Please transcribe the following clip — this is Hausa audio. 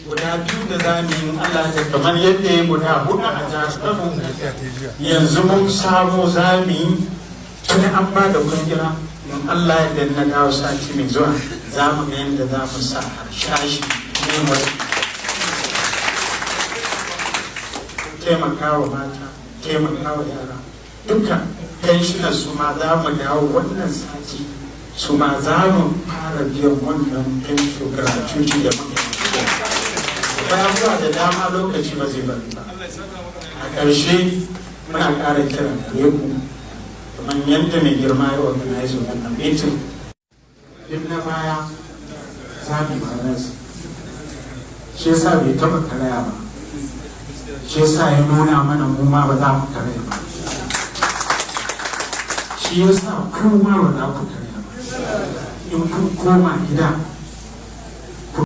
Guda biyu da za mu yi, Allah da kamar yadda ya guda hudu a jihar Kano, yanzu mun samu za mu yi. Tuni an ba da kwangila. In Allah ya na dawo sati mai zuwa, za mu ga yadda za mu sa harshashi ne mu taimaka wa mata, taimaka wa yara duka. Pensioners su ma za mu dawo wannan sati, su ma za mu fara biyan wannan pension gratuity da muka yi. Akwai abubuwa da dama, lokaci ba zai bari ba. A ƙarshe, muna ƙara kira gare ku, kamar yadda mai girma ya organize wannan meeting, duk na baya za mu yi. Shi yasa bai taɓa karaya ba, shi yasa ya nuna mana mu ma ba za mu karaya ba, shi yasa ku ma ba za ku karaya ba. In kun koma gida